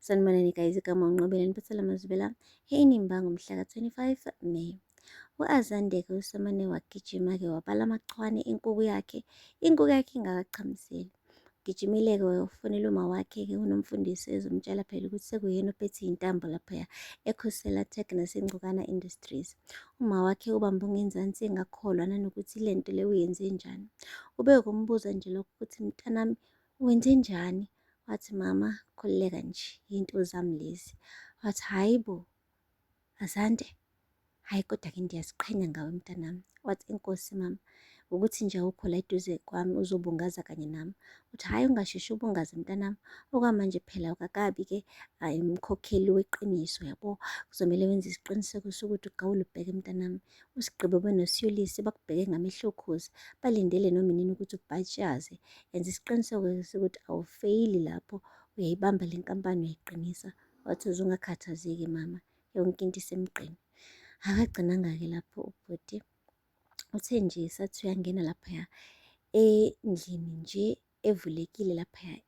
Sanibonani guys, igama uNqobile niphathela amazwibela eNimba ngomhla ka-25 May. U-Azande-ke usemane wagijima-ke wabala amachwane enkuku yakhe, inkuku yakhe ingakachamiseli. Ugijimile-ke wayofonela uma wakhe-ke uNomfundiso ezomtshela phela ukuthi sekuyena ophethe iy'ntambo laphaya eKhosela Tech naseNgcukana Industries. Uma wakhe ubambe ongenzansi engakholwa nanokuthi le nto le uyenze njani. Ube ukumbuza nje lokho ukuthi mntanami wenze njani? Wathi mama khululeka nje yinto zami lezi. Wathi hhayi bo Azande, hhayi kodwa-ke ndiyaziqhenya ngawe mntanami. Wathi enkosi mama, ukuthi nje awukho la eduze kwami uzobungaza kanye nami. Uthi hhayi ungasheshi ubungaze mntanami, okwamanje phela awukakabi-ke hhayi umkhokheli weqiniso yabo. Kuzomele wenze isiqiniseko sokuthi ugawule ubheke mntanami, usigqibe benoSiyolisi bakubheke ngamehlo okhozi, balindele noma inini ukuthi ubhatshaze. Yenza isiqiniseko sokuthi awufeyili lapho, uyayibamba le nkampani uyayiqinisa. Wathi uze ungakhathazeki mama, yonke into isemgqeni. Akagcinanga-ke lapho ubhuti, uthe nje sathi uyangena laphaya endlini nje evulekile laphaya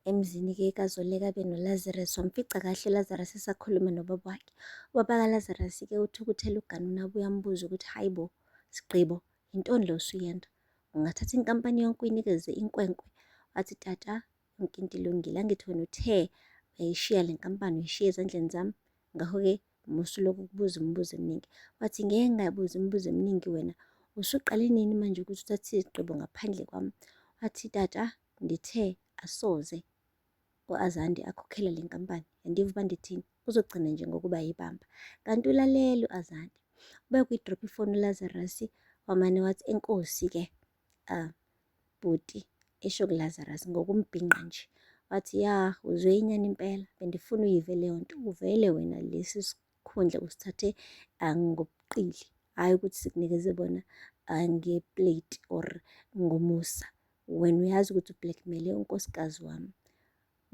emzini-ke kaZoleka benoLazarus. Wamfica kahle uLazarus esakhuluma nobaba wakhe. Ubaba kaLazarus-ke uthukuthele uganuna abuye ambuze ukuthi hayi bo, Sigqibo, yintoni le osuyenza? Ungathatha inkampani yonke uyinikeze inkwenkwe? Wathi tata, yonke into ilungile. Angithi wena uthe uyayishiya le nkampani, uyishiya ezandleni zami. Ngakho-ke musa ulokhu ukubuza imibuzo eminingi. Wathi ngeke ngingabuzi imibuzo eminingi wena usuqale nini manje ukuthi uthathe izigqibo ngaphandle kwami? Wathi tata, ndithe asoze u-Azande akhokhele le nkampani. Andiva uba ndithini, uzogcina nje ngokuba yibamba. Kanti ulalele u-Azande. Ube kwi-drop ifoni uLazarus wamane wathi enkosi-ke bhuti, esho kuLazarus ngokumbhinqa nje. Wathi ya uzwe inyani impela, bendifuna uyive leyo nto. Uvele wena lesi sikhundla usithathe ngobuqili, hhayi ukuthi sikunikeze bona ngeplate or ngomusa. Wena uyazi ukuthi ublackmail-e unkosikazi wami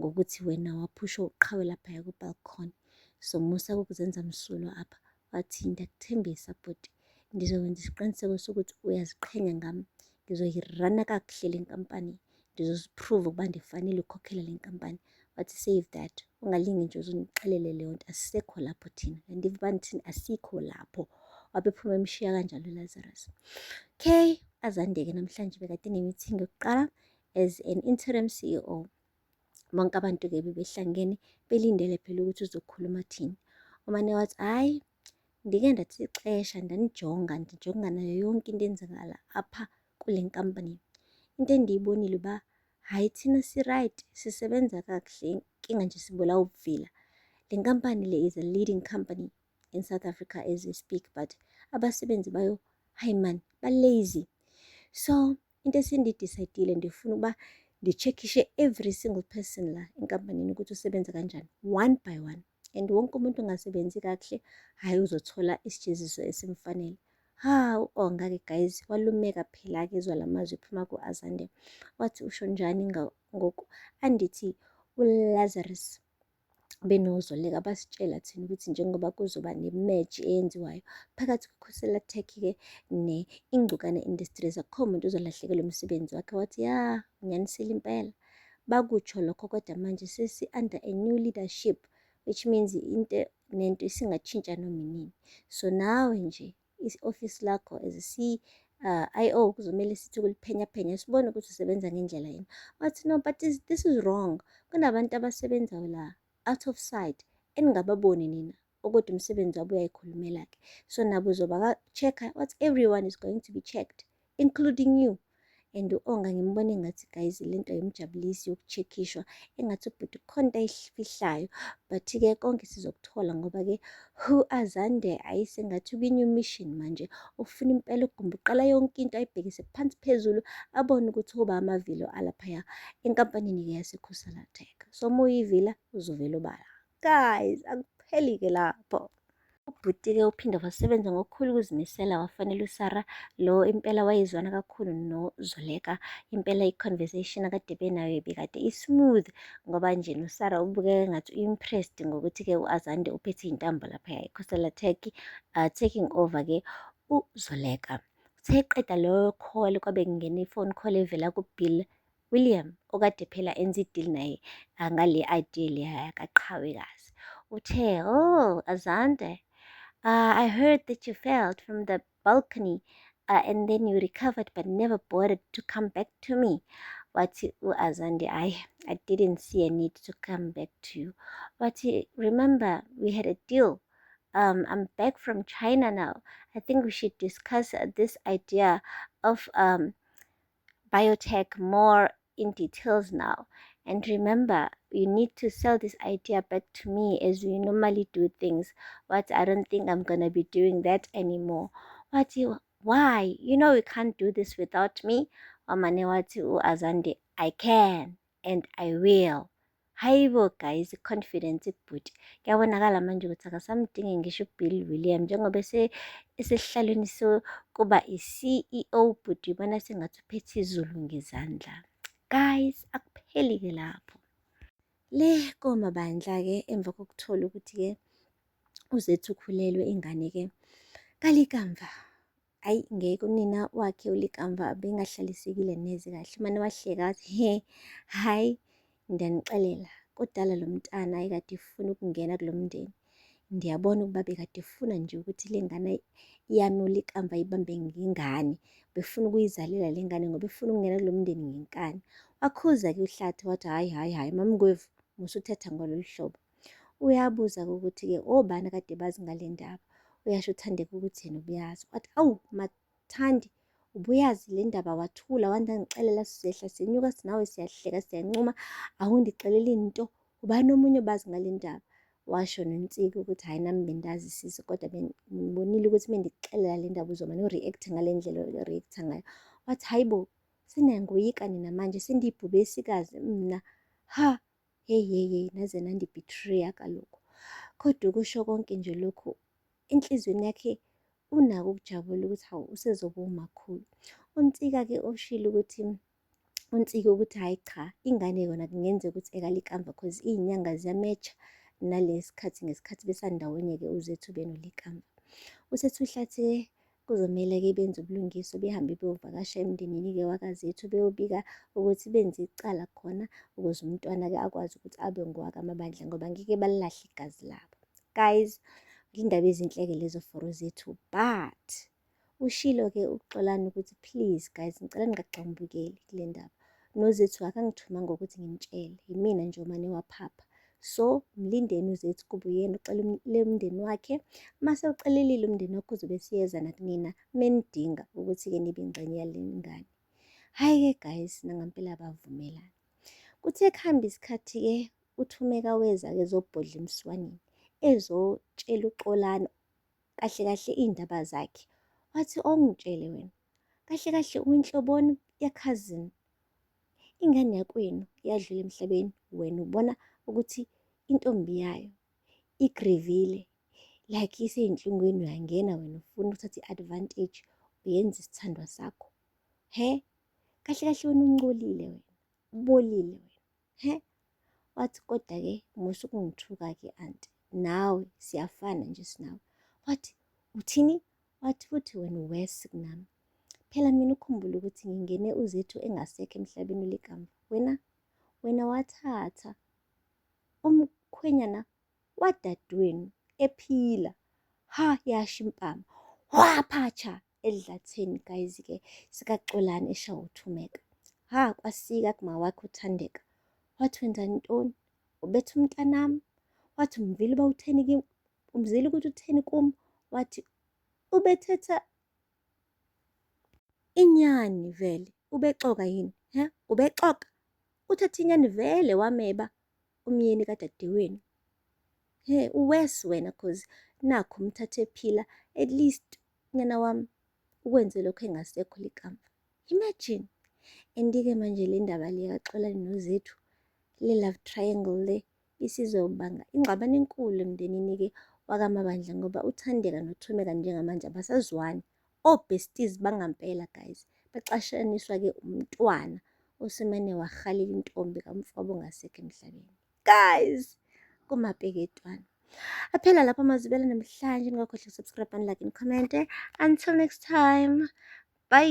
ngokuthi wena waphusha uqhawe laphaya ku-balcony. So musa ukuzenza msulwa apha. Wathi ndiyakuthembisa bhuti, ndizokwenza isiqiniseko sokuthi uyaziqhenya ngami. Ngizoyirana kakuhle le nkampani, ndizoziphruva ukuba ndifanele ukukhokhela le nkampani. Wathi save that, ungalinge nje uze undixelele leyo nto, asisekho lapho thina. Andiva uba ndithini, asikho lapho. Wabe ephuma emshiya kanjalo uLazarus. Okay, Azande-ke namhlanje bekade ne-meeting yokuqala as an interim CEO. Bonke abantu-ke bebehlangene belindele phela ukuthi uzokhuluma thini. Umane wathi hhayi, ndike ndathi ixesha ndanijonga, ndijonga nayo yonke into eyenzakala apha kule nkampani. Into endiyibonile uba hhayi thina si-right, sisebenza kakuhle, inkinga nje sibulawa ubuvila. Le nkampani le is a leading company in South Africa as we speak, but abasebenzi bayo, hayi man, ba-lazy. So into esendiyidisayidile ndifuna ukuba ndi-check-ishe every single person la enkampanini ukuthi usebenza kanjani, one by one. And wonke umuntu ongasebenzi kakuhle, hhayi uzothola isijeziso esimfanele. Ha, u-Onga-ke guys, walumeka phela-ke ezwa la mazwi ephuma ku-Azande. Wathi usho njani ngoku? Andithi uLazarus benoZoleka basitshela thina ukuthi njengoba kuzoba ne-merge eyenziwayo phakathi kweKhosela Tech-ke ne-Ingcukane Industries, akukho muntu ozolahlekelwa umsebenzi wakhe. Wathi ya, unyanisile impela. Bakutsho lokho kodwa manje sesi-under a new leadership, which means into nento isingatshintsha noma inini. So nawe nje i-office lakho as a CIO kuzomele sithi ukuliphenyaphenya sibone ukuthi usebenza ngendlela yini. Wathi no, but this is wrong. Kunabantu abasebenzayo la out of sight eningababoni nina, okodwa umsebenzi wabo uyayikhulumela-ke. So nabo uzoba-check-a, wathi everyone is going to be checked, including you. And u-Onga ngimbone engathi guys lento ayimjabulisi yoku-check-ishwa, engathi ubhuti kukhona into ayifihlayo, but-ke konke sizokuthola ngoba-ke u-Azande hhayi sengathi ukwi-new mission manje, ufuna impela ukugumba uqala yonke into ayibhekise phansi phezulu, abone ukuthi uba amavilo alaphaya enkampanini-ke yaseKhosela Tech. So uma uyivila uzovela obala. Guys, akupheli-ke lapho. Ubhuti-ke uphinde wasebenza ngokukhulu ukuzimisela wafanele uSarah lo impela wayezwana kakhulu noZoleka. Impela i-conversation akade benayo ibikade i-smooth ngoba nje noSarah ubukeka engathi u-impressed ngokuthi-ke u-Azande uphethe iy'ntambo laphaya eKhosela Tech, taking over-ke uZoleka. Uthe eqeda leyo call kwabe kungena i-phone call evela kuBill. William okade phela enza i-deal naye ngale idea leya kaQhawekazi. Uthe, "Oh, Azande, I heard that you fell from the balcony and then you recovered but never bothered to come back to me." Wathi u-Azande, "Hhayi, I didn't see a need to come back to you." Wathi, "Remember, we had a deal. I'm back from China now. I think we should discuss this idea of biotech more in details now. And remember, you need to sell this idea back to me as we normally do things." But I don't think I'm gonna be doing that anymore. Wathi, "Why? You know you can't do this without me." Wamane wathi u-Azande, "I can and I will." Hayibo guys, confidence bhuti. Kuyabonakala manje ukuthi akasamdingi ngisho uBill William njengoba esesihlalweni sokuba i-CEO, bhuti ubona sengathi uphethe izulu ngezandla. Guys, akupheli-ke lapho. Le koMabandla-ke emva kokuthola ukuthi-ke uZethu ukhulelwe ingane-ke kaLikamva. Hhayi ngeke, unina wakhe uLikamva bengahlalisekile neze kahle. Umane wahleka wathi, "He, hhayi, ngiyanixelela, kudala lo mntana ekade efuna ukungena kulo mndeni. Ngiyabona ukuba bekade efuna nje ukuthi le ngane yami uLikamva ayibambe ngengane. Befuna ukuyizalela le ngane ngoba efuna ukungena kulo mndeni ngenkani." Wakhuza-ke uHlathi wathi, "Hhayi, hhayi, hhayi, MaMngwevu, musuthetha ngalolu hlobo." Uyabuza-ke ukuthi-ke obani akade bazi ngale ndaba. Uyasho uThandeka ukuthi yena ubuyazi. Wathi, "Awu, Mathandi, ubuyazi le ndaba wathula wangangixelela, sisehla sinyuka sinawe siyahleka siyancuma, awundixeleli nto. Ubani omunye obazi ngale ndaba?" Washo noNtsiki ukuthi, "Hhayi, nami bendazi sisi, kodwa bengibonile ukuthi mengikuxelela le ndaba uzomane u-react ngale ndlela o-react-a ngayo." Wathi, "Hhayi bo, seniyangiyika nina manje, sendiyibhubesikazi mna. Ha, hey hey hey, naze nandi-betray-a kalokhu." Kodwa ukusho konke nje lokhu, enhliziyweni yakhe unako ukujabula ukuthi hawu, usezoba umakhulu. UNtsika-ke ushilo ukuthi uNtsiki ukuthi hhayi cha, ingane yona kungenzeka ukuthi ekaLikamva cause iy'nyanga ziya-match-a nalesi khathi ngesikhathi besandawonye-ke uZethu benoLikamva. Usethi uHlathi-ke kuzomele-ke benze ubulungiswa, behambe beyovakasha emndenini-ke wakaZethu, beyobika ukuthi benze icala khona ukuze umntwana-ke akwazi ukuthi abe ngowakaMabandla ngoba ngeke balilahle igazi labo. Guys, indaba ezinhle-ke lezo for uZethu, but ushilo-ke uXolani ukuthi, "Please guys, ngicela ningagxambukeli kule ndaba. NoZethu akangithumanga ukuthi nginitshele, yimina nje omane waphapha. So mlindeni uZethu kube uyena ucela umndeni wakhe. Mase ucelelile umndeni wakhe uzobe siyeza nakunina menidinga ukuthi-ke nibe ingxenye yale ngane." Hhayi-ke guys, nangampela bavumelana. Kuthe kuhamba isikhathi-ke uThumeka weza-ke ezobhodla emswaneni, ezotshela uXolani kahle kahle iy'ndaba zakhe. Wathi, "Ongitshele wena, kahle kahle uyinhloboni ya-cousin? Ingane yakwenu yadlula emhlabeni, wena ubona ukuthi intombi yayo i-grieve-ile, like isey'nhlungwini, uyangena wena ufuna ukuthatha i-advantage, uyenza isithandwa sakho. He, kahle kahle wena ungcolile wena, ubolile wena, he?" Wathi, "Kodwa-ke musa ukungithuka-ke anti, nawe siyafana nje sinawe." Wathi, "Uthini?" Wathi, "Futhi wena u-worse kunami. Phela mina ukhumbule ukuthi ngingene uZethu engasekho emhlabeni uLikamva. Wena wathatha umkhwenyana wadadewenu ephila." Ha, yasho impama. Waphatsha edlatheni guys-ke sikaXolani eshawa uThumeka. Ha, kwasika kumawakhe uThandeka. Wathi, "Wenza ntoni? Ubetha umntanami?" Wathi, "Umvile uba utheni kimi? Umzwile ukuthi utheni kum?" Wathi, "Ubethetha inyani vele, ubexoka yini? He, ubexoka? Uthethe inyani vele, wameba umyeni kadadewenu. He, u-worse wena cause nakhu umthathe ephila, at least nyana wami ukwenze lokho engasekho Likamva." Imagine. And-ke manje le ndaba le kaXolani noZethu, le love triangle le isizobanga ingxabano enkulu emndenini-ke wakaMabandla ngoba uThandeka noThumeka njengamanje abasazwani. O-besties bangampela guys, baxashaniswa-ke umntwana osemane wahalela intombi kamfowabo ongasekho emhlabeni. Guys, kumapeketwane. Aphela lapho amazwibela namhlanje, ningakhohlwa uku-subscribe and like and comment. Until next time, bye.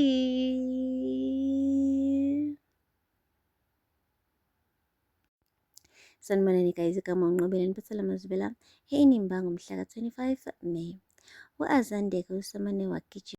Sanibonani guys, igama uNqobile niphathela amazwibela eNimba ngomhla ka-25 May. U-Azande-ke usemane wagijima.